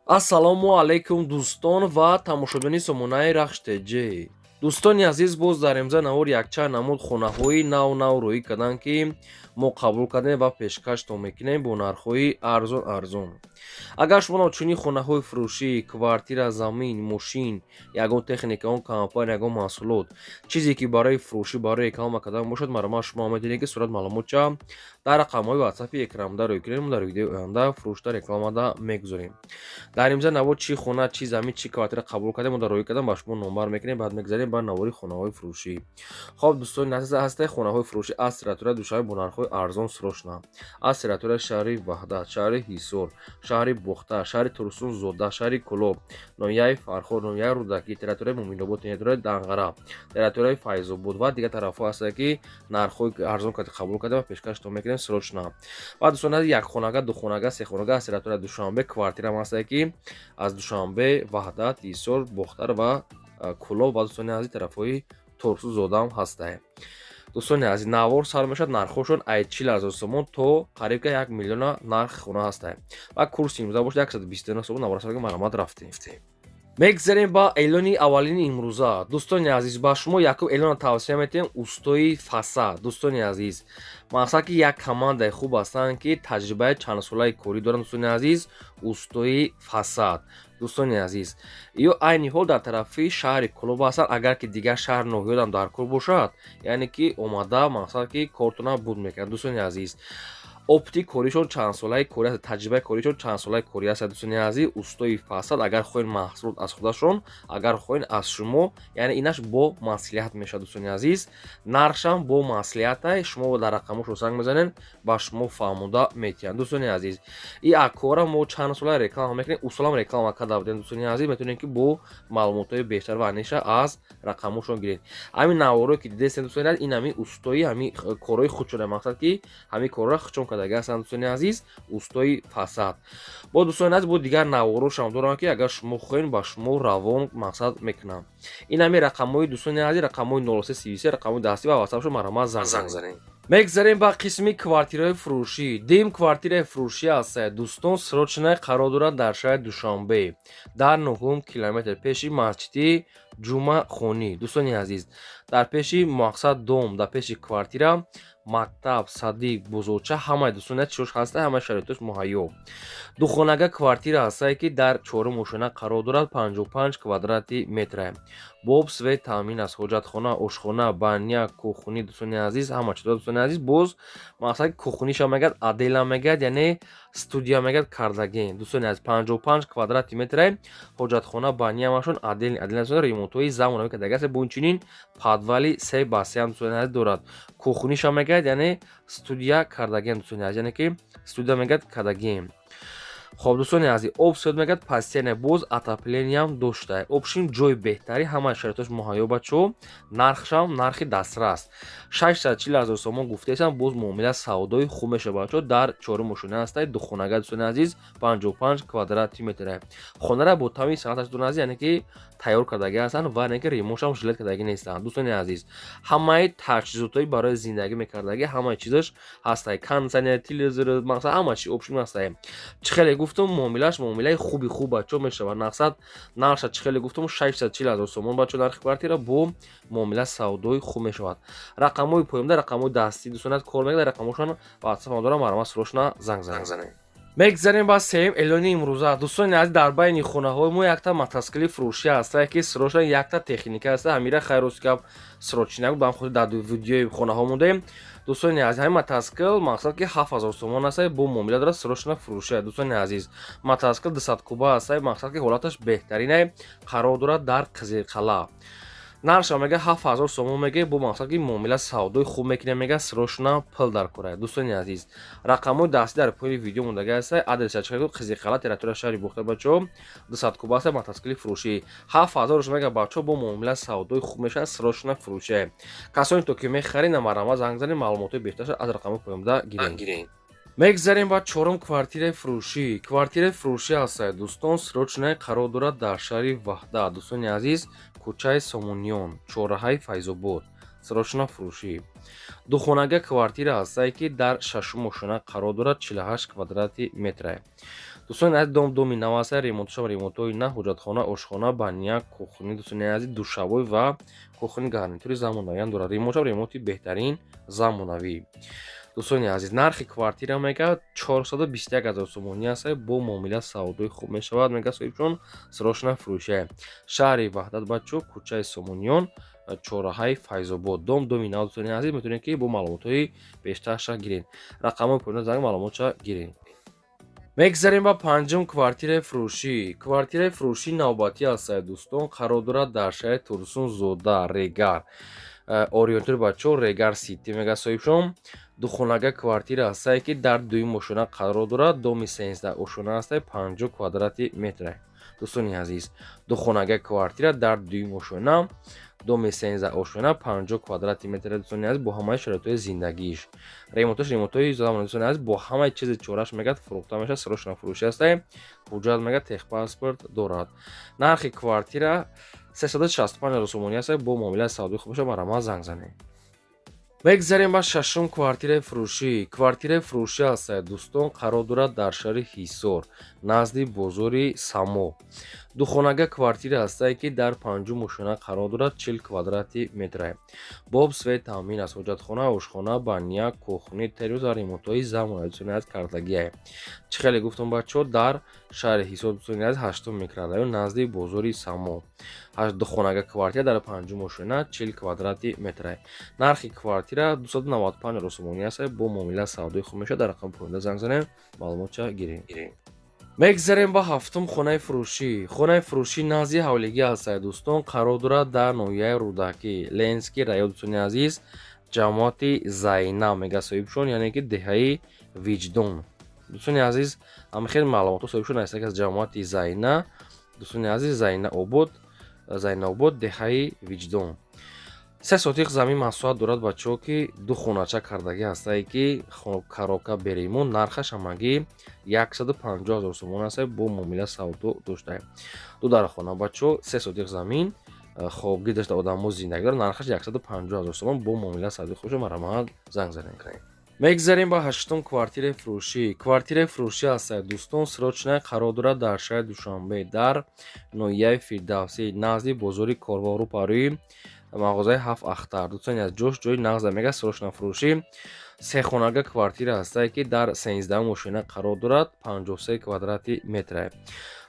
Ассалому алайкум, дӯстон ва тамошобини сомонаи Рахш ТЖ. Дӯстони азиз, боз дар имза навор якчанд намуд хонаҳои нав нав рӯӣ карданд, ки мо қабул кардем ва пешкаштон мекунем бо нархҳои арзон арзон. Агар шумо чунин хонаҳои фурӯшӣ, квартира, замин, мошин, ягон техника, он компания, ягон маҳсулот, чизе ки барои фурӯшӣ, барои реклама кардан бошад, марҳамат, шумо метавонед, ки сурат маълумотча дар рақамҳои ватсапи экранда рӯй кунед. Дар видеои оянда фурӯшда, рекламада мегузорем. Дар имза навор чӣ хона, чӣ замин, чӣ квартира қабул кардем, мо дар рӯй кардам, ба шумо номбар мекунем. Баъд мегзарем ба навори хонаҳои фурӯшӣ. Хоб, дӯстони азиз, ҳастаи хонаҳои фурӯшӣ аз территорияи Душанбе бо нархҳои арзон срочно аз территорияи шаҳри Ваҳдат, шаҳри Ҳисор, шаҳри Бохтар, шаҳри Турсунзода, шаҳри Кӯлоб, ноҳияи Фархор, ноҳияи Рӯдакӣ, территорияи Муминобод, территорияи Данғара, территорияи Файзобод ва дигар тарафҳо ҳастанд, ки нархҳои арзон қабул кардем ва пешкаштон мекунем срочно. Ва дӯстони азиз, якхонага, духонага, сехонага аз территорияи Душанбе, квартираам ҳастае, ки аз Душанбе, Ваҳдат, Ҳисор, Бохтар ва Кӯлоб ва, дӯстони азиз, тарафҳои Турсунзодаам ҳастае. Дӯстони азиз, навор сар мешавад, нархҳошон ай 40 000 сомон то қариб ка 1 миллиона нархи хона ҳастае ва курси имрӯза бошад 129 сомон. Наврасаги марҳамат, рафтем. Мегзарем ба эълони аввалини имрӯза. Дӯстони азиз, ба шумо якум эълона тавсия метиҳем: устои фасад. Дӯстони азиз, мақсад ки як командаи хуб ҳастанд, ки таҷрибаи чандсолаи корӣ доранд. Дӯстони азиз, устои фасад, дӯстони азиз, ё айни ҳол дар тарафи шаҳри Кӯлоб ҳастанд. Агар ки дигар шаҳр, ноҳиёдам дар кор бошад, яъне ки омада, мақсад ки кортона буд мекунад. Дӯстони азиз, опыти коришон чандсолаи корӣ аст, таҷрибаи коришон чандсолаи корӣ аст. Дӯстони азиз, устои фасад, агар хоҳед маҳсулот аз худашон, агар хоҳед аз шумо, яъне инаш бо маслиҳат мешавад. Дӯстони азиз, нархшам бо маслиҳатай. Шумо дар рақамошо занг мезанед, ба шумо фаҳмода метиҳанд. Дӯстони азиз, и акора мо чанд сола реклама мекунем, усулам реклама карда будем. Дӯстони азиз, метавонед, ки бо маълумотҳои бештар ва аниша аз рақамошон гиред. Ҳамин наворое ки дидестем, дӯстони азиз, ин ҳамин устои ҳамин корҳои худшона, мақсад ки ҳамин корҳоро худшон кардаги ҳастанд. Дӯстони азиз, устои фасад. Бо дӯстони азиз, бо дигар наворошам дорам, ки агар шумо хоҳед, ба шумо равон мақсад мекунам. Ин ҳамин рақамҳои, дӯстони азиз, рақамҳои 0333, рақамҳои дастӣ ва ватсапшо, марҳамат, занг занед. Мегзарем ба қисми квартираҳои фурӯшӣ. Дим квартираи фурӯшӣ аст, дӯстон, срочно қарор дорад дар шаҳри Душанбе, дар нуҳум километр, пеши масҷиди Ҷумъахонӣ. Дӯстони азиз, дар пеши мақсад дом, дар пеши квартира мактаб, садик, бозорча, ҳамаи, дӯстони, чиёш ҳаста, ҳамаи шароитош муҳайё. Духонага квартира ҳастае, ки дар чорум ошёна қарор дорад, 55 квадрати метра, бо об, свет таъмин аст, ҳоҷатхона, ошхона, баня, кухни. Дӯстони азиз, ҳама чиз. Дӯстони азиз, боз мақсад кухниша мегӯяд, отдельно мегӯяд, яъне студия мегӯяд кардагин. Дӯстони азиз, 55 квадрати метра, ҳоҷатхона, баня, ҳамашон отдельно отдельно, ремонтҳои замонавӣ кардаги аст. Бо инчунин подвали 3 ба 3 ҳам, дӯстони азиз, дорад. Кухниша мегӯяд, яъне студия кардагиам, дӯстони азиз, яъне ки студия мегӯяд кардагием. Хоб, дӯстони азиз, об, свет мегӯяд постоянно, боз отоплениям дошта. Общем, ҷои беҳтари, ҳамаи шароитош муҳайё, бачо. Нархшам нархи дастрас, 640 000 сомон гуфтаесам, боз муомила, савдои хуб мешавад, бачо. Дар чорум ошёна ҳастай, духонага, дӯстони азиз, 55 квадрати метра. Хонара бо тамоми санъаташ, дӯстони азиз, яъне ки тайёр кардагӣ ҳастанд ва яъне ки ремонтшам жалеть кардагӣ нестанд. Дӯстони азиз, ҳамаи таҷҳизотҳои барои зиндагӣ мекардагӣ, ҳамаи чизаш ҳастай: кондитсионер, телевизор, мақсад ҳама чи общем ҳастай. Чӣ хеле гуфтум, муомилааш муомилаи хуби хуб, бачо, мешавад. Мақсад нархша чӣ хеле гуфтум, 640 000 сомон, бачо, нархи квартира, бо муомила, савдои хуб мешавад. Рақамҳои поёнда рақамҳои дастӣ, дӯстони, кор мекунад, рақамҳошон ватсапам дорам, марҳамат, срочно занг занед. Мегзарем ба сеюм эълони имрӯза. Дӯстони азиз, дар байни хонаҳои мо якта мотоцикли фурӯшӣ ҳаста, ки срочно якта техника ҳаста. Ҳамира хайрос гап срочно буд, ба ҳам хотир дар видеои хонаҳо мондаем. Дӯстони азиз, ҳамин мотоцикл мақсад ки 7000 сомон аста, бо муомила дорад, срочно фурӯшия. Дӯстони азиз, мотоцикл 200 куба ҳаста, мақсад ки ҳолаташ беҳтаринае, қарор дорад дар Қизилқалъа. Нархша мега 7000 сомон мега, бо мақсад ки муомила, савдои хуб мекунем, мега срочно пул дар кора. Дӯстони азиз, рақамҳои дастӣ дар поёни видео мондаги аста. Адреса чӣ? Қизилқалъа, территория шаҳри Бохтар, бачаҳо, 200 куба аста, мотоцикли фурӯшӣ, 7000 мега, бачаҳо, бо муомила, савдои хуб мешавад, срочно фурӯшия. Касоне то ки мехаред, намарҳамат, занг занед, маълумотҳои бештарша аз рақамҳои поёнда гиред. Мегзарем ба чорум квартираи фурӯшӣ. Квартираи фурӯшӣ ҳастад, дӯстон, срочно қарор дорад дар шаҳри Ваҳдат, дӯстони азиз, кӯчаи Сомониён, чорраҳаи Файзобод, срочно фурӯшӣ. Духонага квартира ҳастае, ки дар шашум ошёна қарор дорад, 48 квадрати метра. Дӯстони азиз, дом доми нав аст, ремонтшава, ремонтҳои на, ҳоҷатхона, ошхона, баня, кухни, дӯстони азиз, душавой ва кухни, гарнитури замонавиам дорад. Ремонтшава, ремонти беҳтарин, замонавӣ. Дӯстони азиз, нархи квартира мега 421 ҳазор сомонӣ аст, бо муомила савдои хуб мешавад, мега соҳибшон. Срочно фурӯшия. Шаҳри Ваҳдат, бачо, кӯчаи Сомониён, чорраҳаи Файзобод. Дом доми нав, дӯстони азиз, метавонед, ки бо маълумотҳои бештарша гиред. Рақамҳои поёна занг, маълумотша гиред. Мегзарем ба панҷум квартираи фурӯшӣ. Квартираи фурӯшӣ навбатӣ аст, дӯстон, қарор дорад дар шаҳри Турсунзода, Регар. Ориентир, бачо, Регар Сити, мега соҳибшон. Духонага квартира ҳастае, ки дар дуюм ошёна қарор дорад. Доми 13 ошёна ҳастае, 50 квадрати метре. Дӯстони азиз, духонага квартира дар дуюм ошёна, доми 13 ошёна, 50 квадрати метр, дӯстони азиз, бо ҳамаи шароитҳои зиндагиш. Ремонтош ремонтҳои замони, дӯстони азиз, бо ҳамаи чизи чораш, мегӯяд, фурӯхта мешавад, срочно фурӯшӣ ҳастае. Ҳуҷҷат, мегӯяд, техпаспорт дорад. Нархи квартира 365 ҳазор сомонӣ аст, бо муомилаи савдои хуб мешавад, марҳамат, занг занед. Мегзарем ба шашум квартираи фурӯшӣ. Квартираи фурӯшӣ аст, дӯстон, қарор дорад дар шаҳри Ҳисор, назди бозори Само. Духонага квартира ҳастае, ки дар панҷум ошёна қарор дорад, 40 квадрати метре. Бо об, свет таъмин аст. Ҳоҷатхона, ошхона, баня, кухни, террас ва ремонтҳои замонавӣ, дӯстони азиз, кардагиае. Чӣ хеле гуфтам, бачаҳо, дар шаҳри Ҳисор, дӯстони азиз, ҳаштум микрорайон, назди бозори Само. Духонага квартира дар панҷум ошёна, 40 квадрати метре. Нархи квартира 295 ҳазор сомонӣ аст, бо муомила савдои хуб мешавад. Дар рақами поёнда занг занем, маълумотча гирем. Мегзарем ба ҳафтум хонаи фурӯшӣ. Хонаи фурӯшӣ назди ҳавлигӣ аст, дӯстон, қарор дорад дар ноҳияи Рӯдакӣ, Ленинский район, дӯстони азиз, ҷамоати Зайна, мега соҳибшон, яъне ки деҳаи Виҷдон. Дӯстони азиз, ҳама хеле маълумотҳо соҳибшон аст аз ҷамоати Зайна, дӯстони азиз, Зайнаобод, Зайнаобод, деҳаи Виҷдон. 3 сотих замин масоҳат дорад, бачаҳо, ки ду хонача кардагӣ ҳастае, ки коробка беремонт. Нархаш ҳамагӣ 150 ҳазор сомон аст, бо муомила савдо доштае. Ду дархона, бачаҳо, 3 сотих замин, хобгӣ дошта, одамо зиндагӣ дорад. Нархаш 150 ҳазор сомон, бо муомила савдои хуб, марҳамат, занг занед. Мегзарем ба ҳаштум квартираи фурӯшӣ. Квартираи фурӯшӣ аст, дӯстон, срочно, қарор дорад дар шаҳри Душанбе, дар ноҳияи Фирдавсӣ, назди бозори Корвон, рӯпарӯи мағозаи Ҳафт Ахтар. Дӯстони аз, ҷош ҷои нағза, мега, срочно фурӯшӣ. Сехонага квартира ҳастае, ки дар 13-ум ошёна қарор дорад, 53 квадрати метре.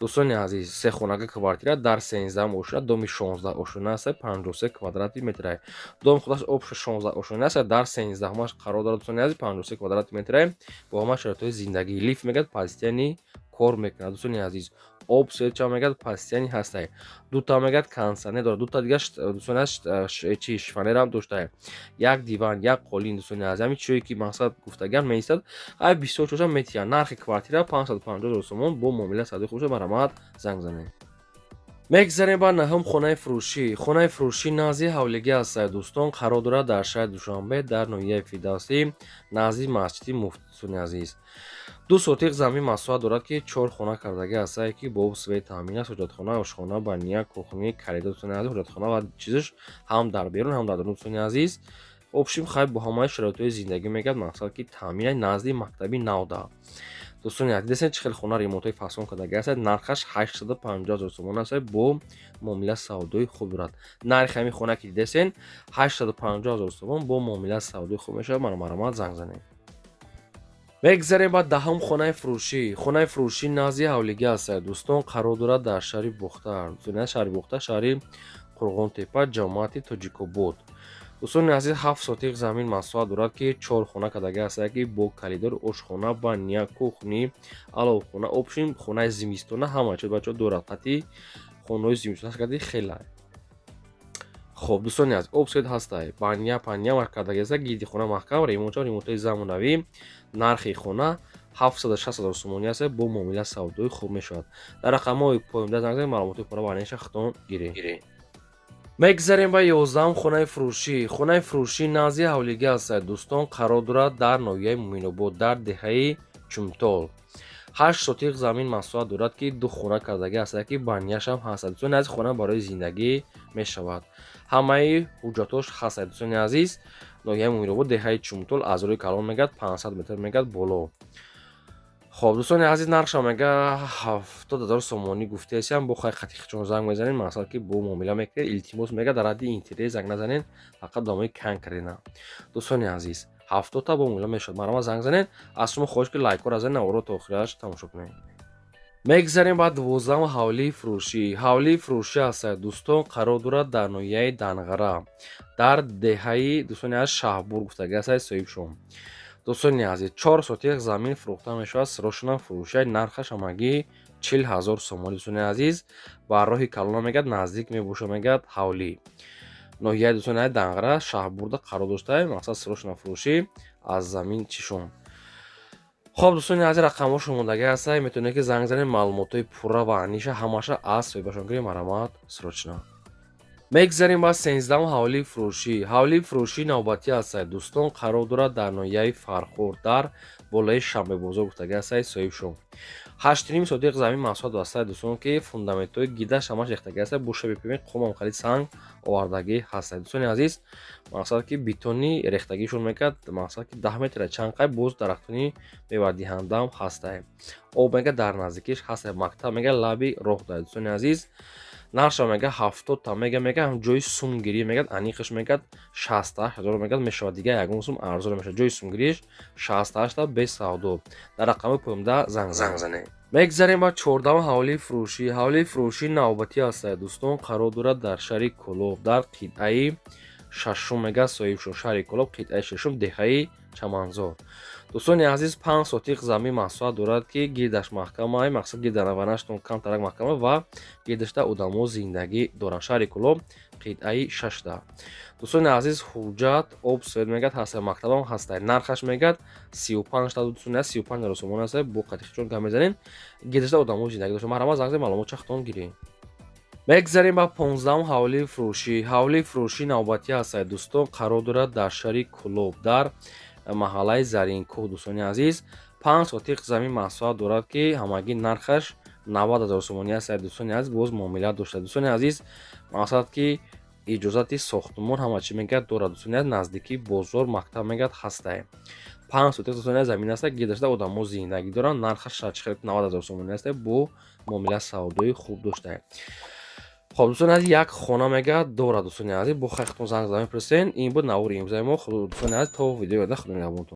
Дӯстони азиз, сехонага квартира дар 13-ум ошёна, доми 16 ошёна аст, 53 квадрати метре. Дом худаш общий 16 ошёна аст, дар 13-умаш қарор дорад, дӯстони азиз, 53 квадрати метре, бо ҳама шароитҳои зиндагӣ. Лифт, мегӯяд, постоянно кор мекунад. Дӯстони азиз, об, свет ча, мегӯяд, постоянно ҳастай. Дута, мегӯяд, кондитсионер дорад, дута дига, дӯстони азиз, чи шифоньерам доштае, як диван, як қолин. Дӯстони азиз, ҳамин чизое ки мақсад гуфтагиам меистад, ай бисёр чоза метиҳанд. Нархи квартира 550 ҳазор сомон, бо муомила савдои хуб, марҳамат, занг занед. Мегзарем ба наҳум хонаи фурӯшӣ. Хонаи фурӯшӣ назди ҳавлигӣ аст, дӯстон, қарор дорад дар шаҳри Душанбе, дар ноҳияи Фирдавсӣ, назди масҷиди Муфтӣ. Дӯстони азиз, 2 сотих замин масоҳат дорад, ки чор хона кардагӣ ҳастае, ки бо свет таъмин аст. Ҳоҷатхона, ошхона, баня, кухни, коридор, дӯстони азиз, ҳоҷатхона ва чизаш ҳам дар берун, ҳам дар дарун. Дӯстони азиз, общем, хай, бо ҳамаи шароитҳои зиндагӣ, мегӯяд, мақсад ки таъмина, назди мактаби навда. Дӯстони азиз, дидесен, чӣ хел хона ремонтҳои фасон кардагӣ аст. Нархаш 850 ҳазор сомон аст, бо муомила савдои хуб дорад. Нархи ҳамин хона, ки дидесен, 850 ҳазор сомон, бо муомила савдои хуб мешавад, марҳамат, занг занед. Мегзарем ба даҳум хонаи фурӯшӣ. Хонаи фурӯшӣ назди ҳавлигӣ аст, дӯстон, қарор дорад дар шаҳри Бохтар, шаҳри Бохтар, шаҳри Қурғонтепа, ҷамоати Тоҷикобод. Дӯстони азиз, 7 сотих замин масоҳат дорад, ки чор хона кардагӣ ҳастае, ки бо коридор, ошхона, баня, кухни, аловхона, общем, хонаи зимистона ҳама чиз, бачаҳо, дорад. Қатъи хонаҳои зимистона карди хела хоб. Дӯстони азиз, об, свет ҳастай, баня паня кардагӣ аста, гирди хона маҳкам, ремонтча ремонтҳои замонавӣ. Нархи хона 760 ҳазор сомонӣ аст, бо муомила савдои хуб мешавад. Дар рақамҳои поёнда занг занед, маълумоти хона ва аниша худтон гиред. Мегзарем ба 11-ум хонаи фурӯшӣ. Хонаи фурӯшӣ назди ҳавлигӣ аст, дӯстон, қарор дорад дар ноҳияи Муъминобод, дар деҳаи Чумтол. 8 сотих замин масоҳат дорад, ки ду хона кардагӣ ҳастад, ки баняшам ҳаст. Дӯстони азиз, хона барои зиндагӣ мешавад, ҳамаи ҳуҷҷатош ҳастад. Дӯстони азиз, ноҳияи Муъминобод, деҳаи Чумтол, аз рӯи калон, мегӯяд, 500 метр, мегӯяд, боло. Хоб, дӯстони азиз, нархша мега 70 000 сомонӣ гуфтаесиам. Бо хай қатихчон занг мезанед, мақсад ки бо муомила мекунед. Илтимос, мега, дар ҳадди интерес занг назанед, фақат домои конкретно. Дӯстони азиз, 70-та бо муомила мешавад, марҳамат, занг занед. Аз шумо хоҳиш, ки лайкҳоро занед, наворо то охираш тамошо кунед. Мегзарем ба 12-ум ҳавлии фурӯшӣ. Ҳавлии фурӯшӣ ҳастад, дӯстон, қарор дорад дар ноҳияи Данғара, дар деҳаи, дӯстони азиз, Шаҳбур гуфтагӣ ҳастад соҳибшон. Дӯстони азиз, 4 сотих замин фурӯхта мешавад, срочно фурӯшай. Нархаш ҳамагӣ 40 000 сомонӣ. Дӯстони азиз, ба роҳи калона мегӯяд наздик мебошад, мегӯяд, ҳавлӣ ноҳияи, дӯстони азиз, Данғара, Шаҳбурда қарор доштае. Мақсад, срочно фурӯшӣ аз замин чишон. Хоб, дӯстони азиз, рақамҳошон мондагӣ ҳастад, метавонед, ки занг занед, маълумотҳои пурра ва аниша ҳамаша аз соҳибашон гиред. Марҳамат, срочно. Мегзарем ба 13-ум ҳавлии фурӯшӣ. Ҳавлии фурӯшӣ навбатӣ ҳастад, дӯстон, қарор дорад дар ноҳияи Фархор, дар болои Шанбебозор гуфтагӣ ҳастад соҳибшон. 8,5 сотиқ замин масоҳат ҳастад, дӯстон, ки фундаментҳои гидаш ҳамаш рехтагӣ ҳастад, бо шабепими қумам хали санг овардагӣ ҳастад. Дӯстони азиз, мақсад ки бетони рехтагишон мекард, мақсад ки 10 метра чанд қай, боз дарахтони мевадиҳандаам ҳастад. Об, мега, дар наздикиш ҳастад, мактаб, мега, лаби роҳ дорад. Дӯстони азиз, нархша мега 70-та мега, ҷои сумгирӣ мегӯяд, аниқаш мегӯяд, 68 000 мегӯяд мешавад, дигар ягон сум арзон мешавад. Ҷои сумгириш 68-та, без савдо. Дар рақами поёнда занг занед. Мегзарем ба 14-ум ҳавлии фурӯшӣ. Ҳавлии фурӯшӣ навбатӣ ҳастад, дӯстон, қарор дорад дар шаҳри Кӯлоб, дар қитъаи шашум, мега соҳибшон, шаҳри Кӯлоб, қитъаи шашум, деҳаи Чаманзор. Дӯстони азиз, 5 сотиқ замин масоҳат дорад, ки гирдаш маҳкама, мақсад, гирданаванаштон камтарак маҳкама ва гирдашта одамо зиндагӣ доранд. Шаҳри Кӯлоб, қитъаи шашта. Дӯстони азиз, ҳуҷҷат, об, свет, мегӯяд, ҳастад, мактабам ҳастад. Нархаш, мегӯяд, 35-та. Дӯстони азиз, 35 000 сомон ҳастад. Бо қатиқчон гап мезанем, гирдашта одамо зиндагӣ дошта. Марҳамат, занг занед, маълумот чахтон гиред. Мегзарем ба 15-ум ҳавлии фурӯшӣ. Ҳавлии фурӯшӣ навбатӣ ҳастад, дӯстон, қарор дорад дар шаҳри Кӯлоб, дар маҳаллаи Заринкӯҳ. Дӯстони азиз, 5 сотиқ замин масоҳат дорад, ки ҳамагӣ нархаш 90 000 сомонӣ ҳастад. Дӯстони азиз, боз муомила дошта. Дӯстони азиз, мақсад ки иҷозати сохтмон ҳама чӣ, мегӯяд, дорад. Дӯстони азиз, наздикии бозор, мактаб, мегӯяд, ҳастае. 5 сотиқ, дӯстони азиз, замин аста, гирдашта одамо зиндагӣ доранд. Нархаш 90 000 сомонӣ аста, бо муомила савдои хуб доштае. Хоб, дӯстони азиз, як хона, мегӯяд, дорад. Дӯстони азиз, бо хайхтон занг зада мепурсен. Ин буд навори имрӯзаи мо. Дӯстони азиз, то видеои оянда, худо нигаҳбонтон.